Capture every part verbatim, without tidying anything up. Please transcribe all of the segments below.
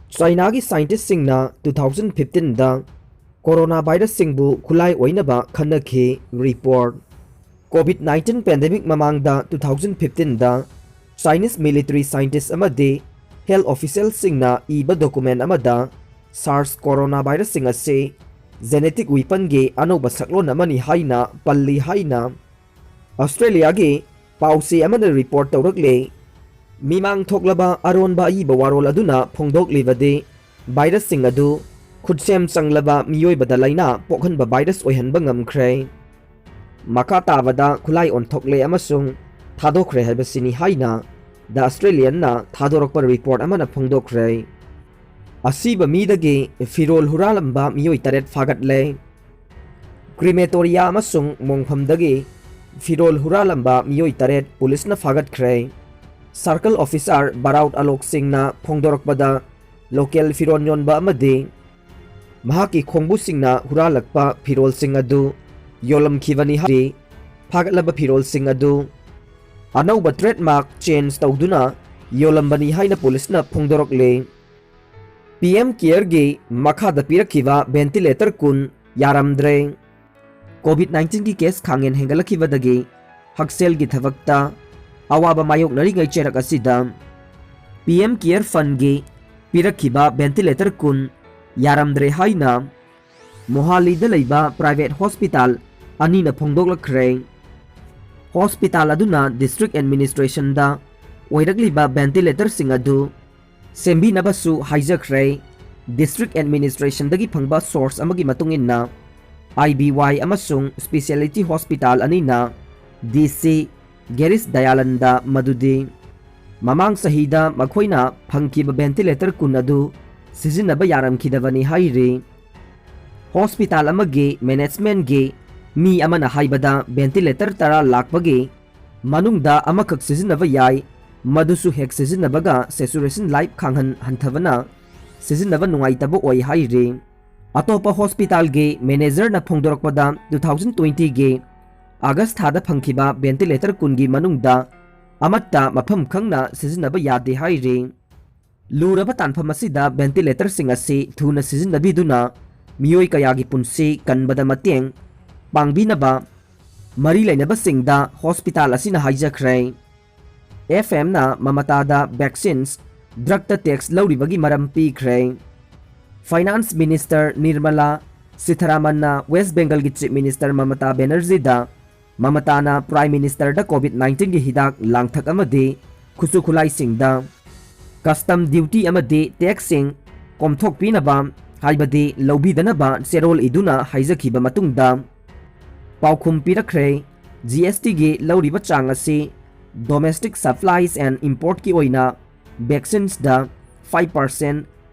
ꯆꯥꯏꯅꯥꯒꯤ ꯁꯥꯏꯟꯇꯤꯁꯁꯤꯡꯅ two thousand ꯐꯤꯐꯇꯤꯟꯗ ꯀꯣꯔꯣꯅꯥ ꯚꯥꯏꯔꯁꯁꯤꯡꯕꯨ ꯈꯨꯠꯂꯥꯏ ꯑꯣꯏꯅꯕ ꯈꯟꯅꯈꯤ꯫ ꯔꯤꯄꯣꯔꯠ꯫ ꯀꯣꯚꯤꯗ ꯅꯥꯏꯟꯇꯤꯟ ꯄꯦꯟꯗꯦꯃꯤꯛ ꯃꯃꯥꯡꯗ ꯇꯨ ꯊꯥꯎꯖꯟ ꯐꯤꯐꯇꯤꯟꯗ ꯆꯥꯏꯅꯤꯁ ꯃꯤꯂꯤꯇꯔꯤ ꯁꯥꯏꯟꯇꯤꯁ ꯑꯃꯗꯤ ꯍꯦꯜꯊ ꯑꯣꯐꯤꯁꯤꯌꯦꯜꯁꯤꯡꯅ ꯏꯕ ꯗꯣꯀꯨꯃꯦꯟ ꯑꯃꯗ ꯁꯥꯔꯁ ꯀꯣꯔꯣꯅꯥ ꯚꯥꯏꯔꯁꯁꯤꯡ ꯑꯁꯤ ꯖꯦꯅꯦꯇꯤꯛ ꯋꯤꯄꯟꯒꯤ ꯑꯅꯧꯕ ꯁꯛꯂꯣꯟ ꯑꯃꯅꯤ ꯍꯥꯏꯅ ꯄꯜꯂꯤ ꯍꯥꯏꯅ ꯑꯁꯇ꯭ꯔꯦꯂꯤꯌꯥꯒꯤ ꯄꯥꯎꯆꯦ ꯑꯃꯅ ꯔꯤꯄꯣꯔꯠ ꯇꯧꯔꯛꯂꯤ꯫ ꯃꯤꯃꯥꯡ ꯊꯣꯛꯂꯕ ꯑꯔꯣꯟꯕ ꯑꯏꯕ ꯋꯥꯔꯣꯜ ꯑꯗꯨꯅ ꯐꯣꯡꯗꯣꯛꯂꯤꯕꯗꯤ ꯚꯥꯏꯔꯁꯁꯤꯡ ꯑꯗꯨ ꯈꯨꯠꯁꯦꯝ ꯆꯪꯂꯕ ꯃꯤꯑꯣꯏꯕꯗ ꯂꯥꯏꯅꯥ ꯄꯣꯛꯍꯟꯕ ꯚꯥꯏꯔꯁ ꯑꯣꯏꯍꯟꯕ ꯉꯝꯈ꯭ꯔꯦ꯫ ꯃꯈꯥ ꯇꯥꯕꯗ ꯈꯨꯠꯂꯥꯏ ꯑꯣꯟꯊꯣꯛꯂꯦ ꯑꯃꯁꯨꯡ ꯊꯥꯗꯣꯛꯈ꯭ꯔꯦ ꯍꯥꯏꯕꯁꯤꯅꯤ ꯍꯥꯏꯅ ꯗ ꯑꯁꯇ꯭ꯔꯦꯂꯤꯌꯟꯅ ꯊꯥꯗꯣꯔꯛꯄ ꯔꯤꯄꯣꯔꯠ ꯑꯃꯅ ꯐꯣꯡꯗꯣꯛꯈ꯭ꯔꯦ꯫ ꯑꯁꯤꯕ ꯃꯤꯗꯒꯤ ꯐꯤꯔꯣꯜ ꯍꯨꯔꯥꯜꯂꯝꯕ ꯃꯤꯑꯣꯏ ꯇꯔꯦꯠ ꯐꯥꯒꯠꯂꯦ꯫ ꯀ꯭ꯔꯤꯃꯦꯇꯣꯔꯤꯌꯥ ꯑꯃꯁꯨꯡ ꯃꯣꯡꯐꯝꯗꯒꯤ ꯐꯤꯔꯣꯜ ꯍꯨꯔꯥꯜꯂꯝꯕ ꯃꯤꯑꯣꯏ ꯇꯔꯦꯠ ꯄꯨꯂꯤꯁꯅ ꯐꯥꯒꯠꯈ꯭ꯔꯦ꯫ ꯁꯥꯔꯀꯜ ꯑꯣꯐꯤꯁꯥꯔ ꯕꯔꯥꯎꯠ ꯑꯂꯣꯛ ꯁꯤꯡꯅ ꯐꯣꯡꯗꯣꯔꯛꯄꯗ, ꯂꯣꯀꯦꯜ ꯐꯤꯔꯣꯜ ꯌꯣꯟꯕ ꯑꯃꯗꯤ ꯃꯍꯥꯛꯀꯤ ꯈꯣꯡꯕꯨꯁꯤꯡꯅ ꯍꯨꯔꯥꯜꯂꯛꯄ ꯐꯤꯔꯣꯜꯁꯤꯡ ꯑꯗꯨ ꯌꯣꯜꯂꯝꯈꯤꯕꯅꯤ ꯍꯥꯏꯔꯤ꯫ ꯐꯥꯒꯠꯂꯕ ꯐꯤꯔꯣꯜꯁꯤꯡ ꯑꯗꯨ ꯑꯅꯧꯕ ꯇ꯭ꯔꯦꯗꯃꯥꯔꯛ ꯆꯦꯟꯖ ꯇꯧꯗꯨꯅ ꯌꯣꯜꯂꯝꯕꯅꯤ ꯍꯥꯏꯅ ꯄꯨꯂꯤꯁꯅ ꯐꯣꯡꯗꯣꯔꯛꯂꯤ꯫ ꯄꯤ ꯑꯦꯝ ꯀꯦꯌꯔꯒꯤ ꯃꯈꯥꯗ ꯄꯤꯔꯛꯈꯤꯕ ꯚꯦꯟꯇꯤꯂꯦꯇꯔ ꯀꯨꯟ ꯌꯥꯔꯝꯗ꯭ꯔꯦ꯫ ꯀꯣꯚꯤꯗ ꯅꯥꯏꯟꯇꯤꯟꯒꯤ ꯀꯦꯁ ꯈꯥꯡꯍꯦꯟ ꯍꯦꯟꯒꯠꯂꯛꯈꯤꯕꯗꯒꯤ ꯍꯛꯁꯦꯜꯒꯤ ꯊꯕꯛꯇ ꯑꯋꯥꯕ ꯃꯥꯌꯣꯛꯅꯔꯤꯉꯩ ꯆꯩꯔꯛ ꯑꯁꯤꯗ ꯄꯤ ꯑꯦꯝ ꯀꯦꯌꯔ ꯐꯟꯒꯤ ꯄꯤꯔꯛꯈꯤꯕ ꯚꯦꯟꯇꯤꯂꯦꯇꯔ ꯀꯨꯟ ꯌꯥꯔꯝꯗ꯭ꯔꯦ ꯍꯥꯏꯅ ꯃꯣꯍꯥꯂꯤꯗ ꯂꯩꯕ ꯄ꯭ꯔꯥꯏꯚꯦꯠ ꯍꯣꯁꯄꯤꯇꯥꯜ ꯑꯅꯤꯅ ꯐꯣꯡꯗꯣꯛꯂꯛꯈ꯭ꯔꯦ꯫ ꯍꯣꯁꯄꯤꯇꯥꯜ ꯑꯗꯨꯅ ꯗꯤꯁꯇ꯭ꯔꯤꯛ ꯑꯦꯗꯃꯤꯅꯤꯁꯇ꯭ꯔꯦꯁꯟꯗ ꯑꯣꯏꯔꯛꯂꯤꯕ ꯚꯦꯟꯇꯤꯂꯦꯇꯔꯁꯤꯡ ꯑꯗꯨ ꯁꯦꯝꯕꯤꯅꯕꯁꯨ ꯍꯥꯏꯖꯈ꯭ꯔꯦ꯫ ꯗꯤꯁꯇ꯭ꯔꯤꯛ ꯑꯦꯗꯃꯤꯅꯤꯁꯇ꯭ꯔꯦꯁꯟꯗꯒꯤ ꯐꯪꯕ ꯁꯣꯔꯁ ꯑꯃꯒꯤ ꯃꯇꯨꯡ ꯏꯟꯅ, ꯑꯥꯏ ꯕꯤ ꯋꯥꯏ ꯑꯃꯁꯨꯡ ꯁ꯭ꯄꯦꯁꯤꯌꯦꯂꯤꯇꯤ ꯍꯣꯁꯄꯤꯇꯥꯜ ꯑꯅꯤꯅ ꯗꯤ ꯁꯤ ꯒꯦꯔꯤꯁ ꯗꯌꯥꯂꯟꯗ ꯃꯗꯨꯗꯤ ꯃꯃꯥꯡ ꯆꯍꯤꯗ ꯃꯈꯣꯏꯅ ꯐꯪꯈꯤꯕ ꯚꯦꯟꯇꯤꯂꯦꯇꯔ ꯀꯨꯟ ꯑꯗꯨ ꯁꯤꯖꯤꯟꯅꯕ ꯌꯥꯔꯝꯈꯤꯗꯕꯅꯤ ꯍꯥꯏꯔꯤ꯫ ꯍꯣꯁꯄꯤꯇꯥꯜ ꯑꯃꯒꯤ ꯃꯦꯅꯦꯖꯃꯦꯟꯒꯤ ꯃꯤ ꯑꯃꯅ ꯍꯥꯏꯕꯗ, ꯚꯦꯟꯇꯤꯂꯦꯇꯔ ꯇꯔꯥ ꯂꯥꯛꯄꯒꯤ ꯃꯅꯨꯡꯗ ꯑꯃꯈꯛ ꯁꯤꯖꯤꯟꯅꯕ ꯌꯥꯏ, ꯃꯗꯨꯁꯨ ꯍꯦꯛ ꯁꯤꯖꯤꯟꯅꯕꯒ ꯁꯦꯆꯨꯔꯦꯁꯟ ꯂꯥꯏꯞ ꯈꯥꯡꯍꯟ ꯍꯟꯊꯕꯅ ꯁꯤꯖꯤꯟꯅꯕ ꯅꯨꯡꯉꯥꯏꯇꯕ ꯑꯣꯏ ꯍꯥꯏꯔꯤ꯫ ꯑꯇꯣꯞꯄ ꯍꯣꯁꯄꯤꯇꯥꯜꯒꯤ ꯃꯦꯅꯦꯖꯔꯅ ꯐꯣꯡꯗꯣꯔꯛꯄꯗ, ꯇꯨ ꯊꯥꯎꯖꯟ ꯇ꯭ꯋꯦꯟꯇꯤꯒꯤ ꯑꯥꯒꯁ ꯊꯥꯗ ꯐꯪꯈꯤꯕ ꯚꯦꯟꯇꯤꯂꯦꯇꯔ ꯀꯨꯟꯒꯤ ꯃꯅꯨꯡꯗ ꯑꯃꯠꯇ ꯃꯐꯝ ꯈꯪꯅ ꯁꯤꯖꯤꯟꯅꯕ ꯌꯥꯗꯦ ꯍꯥꯏꯔꯤ꯫ ꯂꯨꯔꯕ ꯇꯥꯟꯐꯝ ꯑꯁꯤꯗ ventilatorꯁꯤꯡ ꯑꯁꯤ ꯊꯨꯅ ꯁꯤꯖꯤꯟꯅꯕꯤꯗꯨꯅ ꯃꯤꯑꯣꯏ ꯀꯌꯥꯒꯤ ꯄꯨꯟꯁꯤ ꯀꯟꯕꯗ ꯃꯇꯦꯡ ꯄꯥꯡꯕꯤꯅꯕ ꯃꯔꯤ ꯂꯩꯅꯕꯁꯤꯡꯗ ꯍꯣꯁꯄꯤꯇꯥꯜ ꯑꯁꯤꯅ ꯍꯥꯏꯖꯈ꯭ꯔꯦ꯫ ꯑꯦꯐ ꯑꯦꯝꯅ ꯃꯃꯇꯥꯗ vaccines, drugꯇ tax ꯂꯧꯔꯤꯕꯒꯤ ꯃꯔꯝ ꯄꯤꯈ꯭ꯔꯦ꯫ Finance Minister Nirmala Sitharamanꯅ West Bengalꯒꯤ Chief Minister Mamata Banerjeeꯗ ꯃꯃꯇꯥꯅ Prime Ministerꯗ COVID nineteen ꯒꯤ ꯍꯤꯗꯥꯛ ꯂꯥꯡꯊꯛ ꯑꯃꯗꯤ ꯈꯨꯠꯁꯨ ꯈꯨꯠꯂꯥꯏꯁꯤꯡꯗ custom duty ꯑꯃꯗꯤ taxꯁꯤꯡ ꯀꯣꯝꯊꯣꯛꯄꯤꯅꯕ, ꯍꯥꯏꯕꯗꯤ ꯂꯧꯕꯤꯗꯅꯕ ꯆꯦꯔꯣꯜ ꯏꯗꯨꯅ ꯍꯥꯏꯖꯈꯤꯕ ꯃꯇꯨꯡꯗ ꯄꯥꯎꯈꯨꯝ ꯄꯤꯔꯛꯈ꯭ꯔꯦ꯫ ꯖꯤ ꯑꯦꯁ ꯇꯤꯒꯤ ꯂꯧꯔꯤꯕ ꯆꯥꯡ ꯑꯁꯤ domestic supplies and importꯀꯤ ꯑꯣꯏꯅ vaccinesꯗ five percent,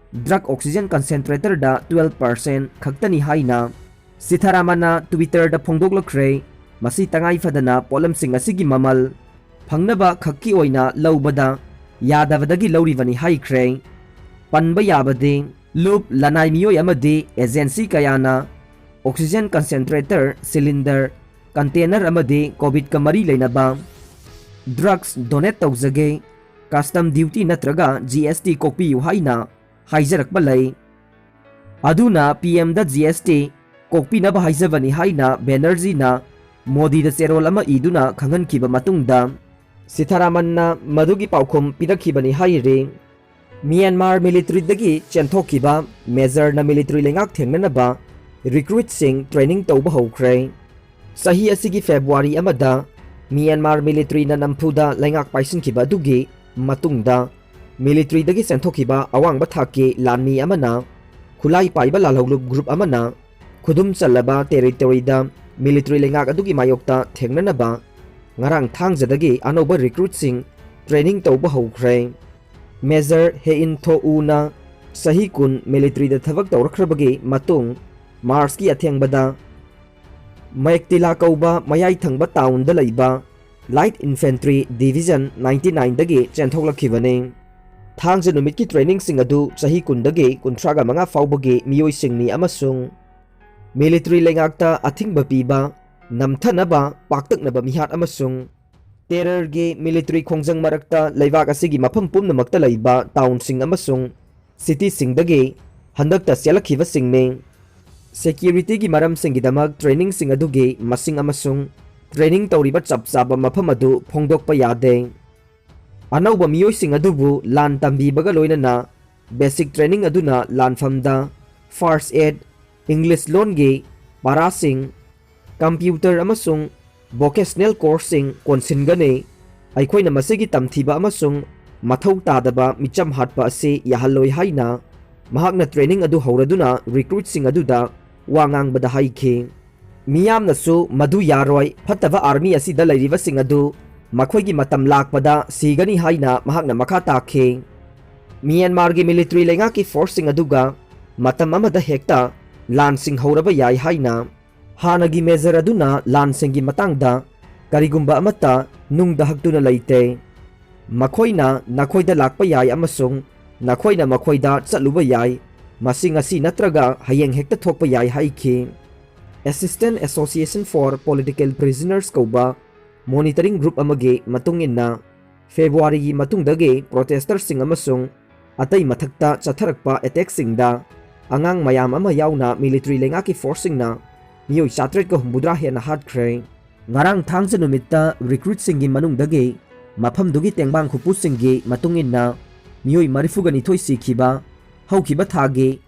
drug oxygen concentratorꯗ twelve percent ꯈꯛꯇꯅꯤ ꯍꯥꯏꯅ ꯁꯤꯊꯥꯔꯥꯃꯟꯅ Twitterꯗ ꯐꯣꯡꯗꯣꯛꯂꯛꯈ꯭ꯔꯦ꯫ ꯃꯁꯤ ꯇꯉꯥꯏ ꯐꯗꯅ ꯄꯣꯠꯂꯝꯁꯤꯡ ꯑꯁꯤꯒꯤ ꯃꯃꯜ ꯐꯪꯅꯕ ꯈꯛꯀꯤ ꯑꯣꯏꯅ ꯂꯧꯕꯗ ꯌꯥꯗꯕꯗꯒꯤ ꯂꯧꯔꯤꯕꯅꯤ ꯍꯥꯏꯈ꯭ꯔꯦ꯫ ꯄꯟꯕ ꯌꯥꯕꯗꯤ, ꯂꯨꯞ, ꯂꯅꯥꯏ ꯃꯤꯑꯣꯏ ꯑꯃꯗꯤ agency ꯀꯌꯥꯅ oxygen concentrator, cylinder, container ꯑꯃꯗꯤ COVIDꯀ ꯃꯔꯤ ꯂꯩꯅꯕ drugs donate ꯇꯧꯖꯒꯦ, custom duty ꯅꯠꯇ꯭ꯔꯒ ꯖꯤ ꯑꯦꯁ ꯇꯤ ꯀꯣꯛꯄꯤꯌꯨ ꯍꯥꯏꯅ ꯍꯥꯏꯖꯔꯛꯄ ꯂꯩ꯫ ꯑꯗꯨꯅ ꯄꯤ ꯑꯦꯝꯗ ꯖꯤ ꯑꯦꯁ ꯇꯤ ꯀꯣꯛꯄꯤꯅꯕ ꯍꯥꯏꯖꯕꯅꯤ ꯍꯥꯏꯅ ꯕꯦꯅꯔꯖꯤꯅ ꯃꯣꯗꯤꯗ ꯆꯦꯔꯣꯜ ꯑꯃ ꯏꯗꯨꯅ ꯈꯪꯍꯟꯈꯤꯕ ꯃꯇꯨꯡꯗ ꯁꯤꯊꯥꯔꯥꯃꯟꯅ ꯃꯗꯨꯒꯤ ꯄꯥꯎꯈꯨꯝ ꯄꯤꯔꯛꯈꯤꯕꯅꯤ ꯍꯥꯏꯔꯤ꯫ ꯃ꯭ꯌꯥꯟꯃꯥꯔ ꯃꯤꯂꯤꯇꯔꯤꯗꯒꯤ ꯆꯦꯟꯊꯣꯛꯈꯤꯕ ꯃꯦꯖꯔꯅ ꯃꯤꯂꯤꯇꯔꯤ ꯂꯩꯉꯥꯛ ꯊꯦꯡꯅꯅꯕ ꯔꯤꯀ꯭ꯔꯨꯏꯠꯁꯤꯡ ꯇ꯭ꯔꯦꯅꯤꯡ ꯇꯧꯕ ꯍꯧꯈ꯭ꯔꯦ꯫ ꯆꯍꯤ ꯑꯁꯤꯒꯤ ꯐꯦꯕ꯭ꯔꯨꯋꯥꯔꯤ ꯑꯃꯗ ꯃ꯭ꯌꯥꯟꯃꯥꯔ ꯃꯤꯂꯤꯇꯔꯤꯅ ꯅꯝꯐꯨꯗ ꯂꯩꯉꯥꯛ ꯄꯥꯏꯁꯤꯟꯈꯤꯕ ꯑꯗꯨꯒꯤ ꯃꯇꯨꯡꯗ ꯃꯤꯂꯤꯇꯔꯤꯗꯒꯤ ꯆꯦꯟꯊꯣꯛꯈꯤꯕ ꯑꯋꯥꯡꯕ ꯊꯥꯛꯀꯤ ꯂꯥꯟꯃꯤ ꯑꯃꯅ ꯈꯨꯠꯂꯥꯏ ꯄꯥꯏꯕ ꯂꯥꯜꯍꯧꯂꯨꯞ ꯒ꯭ꯔꯨꯞ ꯑꯃꯅ ꯈꯨꯗꯨꯝ ꯆꯜꯂꯕ ꯇꯦꯔꯤꯇꯣꯔꯤꯗ ꯃꯤꯂꯤꯇꯔꯤ ꯂꯩꯉꯥꯛ ꯑꯗꯨꯒꯤ ꯃꯥꯌꯣꯛꯇ ꯊꯦꯡꯅꯅꯕ ꯉꯔꯥꯡ ꯊꯥꯡꯖꯗꯒꯤ ꯑꯅꯧꯕ ꯔꯤꯀ꯭ꯔꯨꯠꯁꯤꯡ ꯇ꯭ꯔꯦꯅꯤꯡ ꯇꯧꯕ ꯍꯧꯈ꯭ꯔꯦ꯫ ꯃꯦꯖꯔ ꯍꯦꯏꯟ ꯊꯣ ꯎꯅ ꯆꯍꯤ ꯀꯨꯟ ꯃꯤꯂꯤꯇꯔꯤꯗ ꯊꯕꯛ ꯇꯧꯔꯛꯈ꯭ꯔꯕꯒꯤ ꯃꯇꯨꯡ ꯃꯥꯔꯆꯀꯤ ꯑꯊꯦꯡꯕꯗ ꯃꯦꯛꯇꯤꯂꯥ ꯀꯧꯕ ꯃꯌꯥꯏ ꯊꯪꯕ ꯇꯥꯎꯟꯗ ꯂꯩꯕ Light Infantry Division ninety nineꯗꯒꯤ ꯆꯦꯟꯊꯣꯛꯂꯛꯈꯤꯕꯅꯤ꯫ ꯊꯥꯡꯖ ꯅꯨꯃꯤꯠꯀꯤ ꯇ꯭ꯔꯦꯅꯤꯡꯁꯤꯡ ꯑꯗꯨ ꯆꯍꯤ ꯀꯨꯟꯗꯒꯤ ꯀꯨꯟꯊ꯭ꯔꯥꯒ ꯃꯉꯥ ꯐꯥꯎꯕꯒꯤ ꯃꯤꯑꯣꯏꯁꯤꯡꯅꯤ ꯑꯃꯁꯨꯡ ꯃꯤꯂꯤꯇꯔꯤ ꯂꯩꯉꯥꯛꯇ ꯑꯊꯤꯡꯕ ꯄꯤꯕ, ꯅꯝꯊꯅꯕ, ꯄꯥꯛꯇꯛꯅꯕ ꯃꯤꯍꯥꯠ ꯑꯃꯁꯨꯡ Terrorꯒꯤ military ꯈꯣꯡꯖꯪ ꯃꯔꯛꯇ ꯂꯩꯕꯥꯛ ꯑꯁꯤꯒꯤ ꯃꯐꯝ ꯄꯨꯝꯅꯃꯛꯇ ꯂꯩꯕ townꯁꯤꯡ ꯑꯃꯁꯨꯡ cityꯁꯤꯡꯗꯒꯤ ꯍꯟꯗꯛꯇ ꯆꯦꯜꯂꯛꯈꯤꯕꯁꯤꯡꯅꯤ꯫ Securityꯒꯤ ꯃꯔꯝꯁꯤꯡꯒꯤꯗꯃꯛ trainingꯁꯤꯡ ꯑꯗꯨꯒꯤ ꯃꯁꯤꯡ ꯑꯃꯁꯨꯡ training ꯇꯧꯔꯤꯕ ꯆꯞ ꯆꯥꯕ ꯃꯐꯝ ꯑꯗꯨ ꯐꯣꯡꯗꯣꯛꯄ ꯌꯥꯗꯦ꯫ ꯑꯅꯧꯕ ꯃꯤꯑꯣꯏꯁꯤꯡ ꯑꯗꯨꯕꯨ ꯂꯥꯟ ꯇꯝꯕꯤꯕꯒ ꯂꯣꯏꯅꯅ basic training ꯑꯗꯨꯅ ꯂꯥꯟꯐꯝꯗ first aid, English ꯂꯣꯟꯒꯤ ꯄꯥꯔꯥꯁꯤꯡ, computer ꯑꯃꯁꯨꯡ vocational courseꯁꯤꯡ ꯀꯣꯟꯁꯤꯟꯒꯅꯤ꯫ ꯑꯩꯈꯣꯏꯅ ꯃꯁꯤꯒꯤ ꯇꯝꯊꯤꯕ ꯑꯃꯁꯨꯡ ꯃꯊꯧ ꯇꯥꯗꯕ ꯃꯤꯆꯝ ꯍꯥꯠꯄ ꯑꯁꯤ ꯌꯥꯍꯜꯂꯣꯏ ꯍꯥꯏꯅ ꯃꯍꯥꯛꯅ training ꯑꯗꯨ ꯍꯧꯔꯗꯨꯅ recruitꯁꯤꯡ ꯑꯗꯨꯗ ꯋꯥ ꯉꯥꯡꯕꯗ ꯍꯥꯏꯈꯤ꯫ ꯃꯤꯌꯥꯝꯅꯁꯨ ꯃꯗꯨ ꯌꯥꯔꯣꯏ, ꯐꯠꯇꯕ army ꯑꯁꯤꯗ ꯂꯩꯔꯤꯕꯁꯤꯡ ꯑꯗꯨ ꯃꯈꯣꯏꯒꯤ ꯃꯇꯝ ꯂꯥꯛꯄꯗ ꯁꯤꯒꯅꯤ ꯍꯥꯏꯅ ꯃꯍꯥꯛꯅ ꯃꯈꯥ ꯇꯥꯈꯤ꯫ ꯃ꯭ꯌꯥꯟꯃꯥꯔꯒꯤ military ꯂꯩꯉꯥꯛꯀꯤ forceꯁꯤꯡ ꯑꯗꯨꯒ ꯃꯇꯝ ꯑꯃꯗ ꯍꯦꯛꯇ ꯂꯥꯟꯁꯤꯡ ꯍꯧꯔꯕ ꯌꯥꯏ ꯍꯥꯏꯅ ꯍꯥꯟꯅꯒꯤ major ꯑꯗꯨꯅ ꯂꯥꯟꯁꯤꯡꯒꯤ ꯃꯇꯥꯡꯗ ꯀꯔꯤꯒꯨꯝꯕ ꯑꯃꯠꯇ ꯅꯨꯡꯗ ꯍꯛꯇꯨꯅ ꯂꯩꯇꯦ꯫ ꯃꯈꯣꯏꯅ ꯅꯈꯣꯏꯗ ꯂꯥꯛꯄ ꯌꯥꯏ ꯑꯃꯁꯨꯡ ꯅꯈꯣꯏꯅ ꯃꯈꯣꯏꯗ ꯆꯠꯂꯨꯕ ꯌꯥꯏ꯫ ꯃꯁꯤ ꯉꯁꯤ ꯅꯠꯇ꯭ꯔꯒ ꯍꯌꯦꯡ ꯍꯦꯛꯇ ꯊꯣꯛꯄ ꯌꯥꯏ ꯍꯥꯏꯈꯤ꯫ Assistance Association for Political Prisoners ꯀꯧꯕ monitoring group ꯑꯃꯒꯤ ꯃꯇꯨꯡ ꯏꯟꯅ, Februaryꯒꯤ ꯃꯇꯨꯡꯗꯒꯤ protesters ꯁꯤꯡ ꯑꯃꯁꯨꯡ ꯑꯇꯩ ꯃꯊꯛꯇ ꯆꯠꯊꯔꯛꯄ attack ꯁꯤꯡꯗ ꯑꯉꯥꯡ ꯃꯌꯥꯝ ꯑꯃ ꯌꯥꯎꯅ military ꯂꯩꯉꯥꯛꯀꯤ force ꯁꯤꯡꯅ ꯃꯤꯑꯣꯏ ꯆꯥꯇ꯭ꯔꯦꯠꯀ ꯍꯨꯝꯐꯨꯇꯔꯥ ꯍꯦꯟꯅ ꯍꯥꯠꯈ꯭ꯔꯦ꯫ ꯉꯔꯥꯡ ꯊꯥꯡꯖ ꯅꯨꯃꯤꯠꯇ recruit ꯁꯤꯡꯒꯤ ꯃꯅꯨꯡꯗꯒꯤ ꯃꯐꯝꯗꯨꯒꯤ ꯇꯦꯡꯕꯥꯡ ꯈꯨꯄꯨꯁꯤꯡꯒꯤ ꯃꯇꯨꯡ ꯏꯟꯅ ꯃꯤꯑꯣꯏ ꯃꯔꯤꯐꯨꯒ ꯅꯤꯊꯣꯏ ꯁꯤꯈꯤꯕ ꯍꯧꯈꯤꯕ ꯊꯥꯒꯤ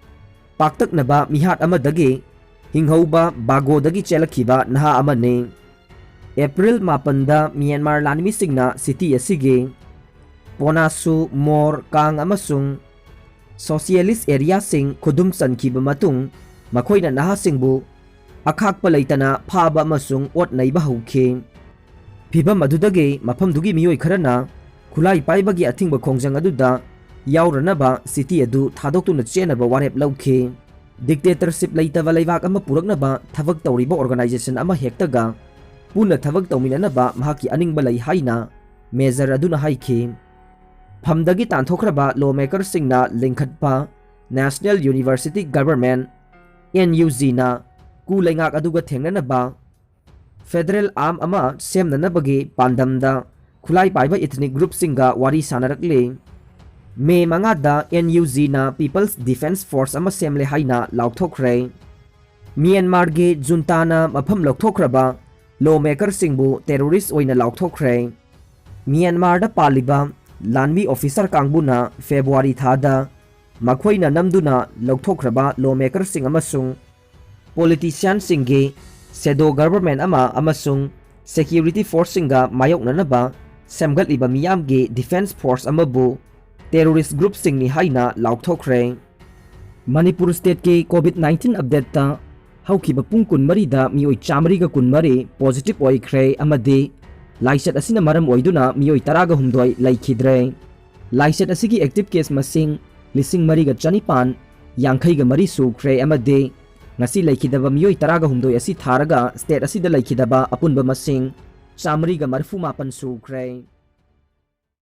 ꯄꯥꯛꯇꯛꯅꯕ ꯃꯤꯍꯥꯠ ꯑꯃꯗꯒꯤ ꯍꯤꯡꯍꯧꯕ ꯕꯥꯒꯣꯗꯒꯤ ꯆꯦꯜꯂꯛꯈꯤꯕ ꯅꯍꯥ ꯑꯃꯅꯤ꯫ April ꯃꯥꯄꯟꯗ ꯃ꯭ꯌꯥꯟꯃꯥꯔ ꯂꯥꯟꯃꯤꯁꯤꯡꯅ city ꯑꯁꯤꯒꯤ ꯄꯣꯅꯥꯁꯨ, ꯃꯣꯔ, ꯀꯥꯡ ꯑꯃꯁꯨꯡ socialist areaꯁꯤꯡ ꯈꯨꯗꯨꯝ ꯆꯟꯈꯤꯕ ꯃꯇꯨꯡ, ꯃꯈꯣꯏꯅ ꯅꯍꯥꯁꯤꯡꯕꯨ ꯑꯈꯥꯛꯄ ꯂꯩꯇꯅ ꯐꯥꯕ ꯑꯃꯁꯨꯡ ꯑꯣꯠ ꯅꯩꯕ ꯍꯧꯈꯤ꯫ ꯐꯤꯚꯝ ꯑꯗꯨꯗꯒꯤ ꯃꯐꯝꯗꯨꯒꯤ ꯃꯤꯑꯣꯏ ꯈꯔꯅ ꯈꯨꯠꯂꯥꯏ ꯄꯥꯏꯕꯒꯤ ꯑꯊꯤꯡꯕ ꯈꯣꯡꯖꯪ ꯑꯗꯨꯗ ꯌꯥꯎꯔꯅꯕ city ꯑꯗꯨ ꯊꯥꯗꯣꯛꯇꯨꯅ ꯆꯦꯟꯅꯕ ꯋꯥꯔꯦꯞ ꯂꯧꯈꯤ꯫ Dictatorship ꯂꯩꯇꯕ ꯂꯩꯕꯥꯛ ꯑꯃ ꯄꯨꯔꯛꯅꯕ ꯊꯕꯛ ꯇꯧꯔꯤꯕ organization ꯑꯃ ꯍꯦꯛꯇꯒ ꯄꯨꯟꯅ ꯊꯕꯛ ꯇꯧꯃꯤꯟꯅꯅꯕ ꯃꯍꯥꯛꯀꯤ ꯑꯅꯤꯡꯕ ꯂꯩ ꯍꯥꯏꯅ major ꯑꯗꯨꯅ ꯍꯥꯏꯈꯤ꯫ ꯐꯝꯗꯒꯤ ꯇꯥꯟꯊꯣꯛꯈ꯭ꯔꯕ lawmaker ꯁꯤꯡꯅ ꯂꯤꯡꯈꯠꯄ National University Government, NUGꯅ coup ꯂꯩꯉꯥꯛ ꯑꯗꯨꯒ ꯊꯦꯡꯅꯅꯕ Federal arm ꯑꯃ ꯁꯦꯝꯅꯅꯕꯒꯤ ꯄꯥꯟꯗꯝꯗ ꯈꯨꯠꯂꯥꯏ ꯄꯥꯏꯕ ethnic groupꯁꯤꯡꯒ ꯋꯥꯔꯤ ꯁꯥꯟꯅꯔꯛꯂꯤ꯫ ꯃꯦ ꯃꯉꯥꯗ NUGꯅ People's Defence Force ꯑꯃ ꯁꯦꯝꯂꯦ ꯍꯥꯏꯅ ꯂꯥꯎꯊꯣꯛꯈ꯭ꯔꯦ꯫ ꯃ꯭ꯌꯥꯟꯃꯥꯔꯒꯤ ꯖꯨꯟꯇꯥꯅ ꯃꯐꯝ ꯂꯧꯊꯣꯛꯈ꯭ꯔꯕ ꯂꯣ ꯃꯦꯀꯔꯁꯤꯡꯕꯨ ꯇꯦꯔꯣꯔꯤꯁ ꯑꯣꯏꯅ ꯂꯥꯎꯊꯣꯛꯈ꯭ꯔꯦ꯫ ꯃ꯭ꯌꯥꯟꯃꯥꯔꯗ ꯄꯥꯜꯂꯤꯕ ꯂꯥꯟꯃꯤ ꯑꯣꯐꯤꯁꯔ ꯀꯥꯡꯕꯨꯅ ꯐꯦꯕ꯭ꯔꯨꯋꯥꯔꯤ ꯊꯥꯗ ꯃꯈꯣꯏꯅ ꯅꯝꯗꯨꯅ ꯂꯧꯊꯣꯛꯈ꯭ꯔꯕ ꯂꯣ ꯃꯦꯀꯔꯁꯤꯡ ꯑꯃꯁꯨꯡ ꯄꯣꯂꯤꯇꯤꯁꯤꯌꯥꯟꯁꯤꯡꯒꯤ ꯁꯦꯗꯣ ꯒꯚꯔꯟꯃꯦꯟ ꯑꯃ ꯑꯃꯁꯨꯡ ꯁꯦꯀ꯭ꯌꯨꯔꯤꯇꯤ ꯐꯣꯔꯁꯁꯤꯡꯒ ꯃꯥꯌꯣꯛꯅꯅꯕ ꯁꯦꯝꯒꯠꯂꯤꯕ ꯃꯤꯌꯥꯝꯒꯤ ꯗꯤꯐꯦꯟꯁ ꯐꯣꯔꯁ ꯑꯃꯕꯨ ꯇꯦꯔꯣꯔꯤꯁ꯭ꯠ ꯒ꯭ꯔꯨꯞꯁꯤꯡꯅꯤ ꯍꯥꯏꯅ ꯂꯥꯎꯊꯣꯛꯈ꯭ꯔꯦ꯫ ꯃꯅꯤꯄꯨꯔ ꯁ꯭ꯇꯦꯠꯀꯤ ꯀꯣꯚꯤꯗ ꯅꯥꯏꯟꯇꯤꯟ ꯑꯞꯗꯦꯠꯇ ꯍꯧꯈꯤꯕ ꯄꯨꯡ ꯀꯨꯟꯃꯔꯤꯗ ꯃꯤꯑꯣꯏ ꯆꯥꯃꯔꯤꯒ ꯀꯨꯟꯃꯔꯤ ꯄꯣꯖꯤꯇꯤꯚ ꯑꯣꯏꯈ꯭ꯔꯦ ꯑꯃꯗꯤ ꯂꯥꯏꯆꯠ ꯑꯁꯤꯅ ꯃꯔꯝ ꯑꯣꯏꯗꯨꯅ ꯃꯤꯑꯣꯏ ꯇꯔꯥꯒ ꯍꯨꯝꯗꯣꯏ ꯂꯩꯈꯤꯗ꯭ꯔꯦ꯫ ꯂꯥꯏꯆꯠ ꯑꯁꯤꯒꯤ ꯑꯦꯛꯇꯤꯚ ꯀꯦꯁ ꯃꯁꯤꯡ ꯂꯤꯁꯤꯡ ꯃꯔꯤꯒ ꯆꯅꯤꯄꯥꯟ ꯌꯥꯡꯈꯩꯒ ꯃꯔꯤ ꯁꯨꯈ꯭ꯔꯦ ꯑꯃꯗꯤ ꯉꯁꯤ ꯂꯩꯈꯤꯗꯕ ꯃꯤꯑꯣꯏ ꯇꯔꯥꯒ ꯍꯨꯝꯗꯣꯏ ꯑꯁꯤ ꯊꯥꯔꯒ ꯁ꯭ꯇꯦꯠ ꯑꯁꯤꯗ ꯂꯩꯈꯤꯗꯕ ꯑꯄꯨꯟꯕ ꯃꯁꯤꯡ ꯆꯥꯃꯔꯤꯒ ꯃꯔꯤꯐꯨ ꯃꯥꯄꯟ ꯁꯨꯈ꯭ꯔꯦ꯫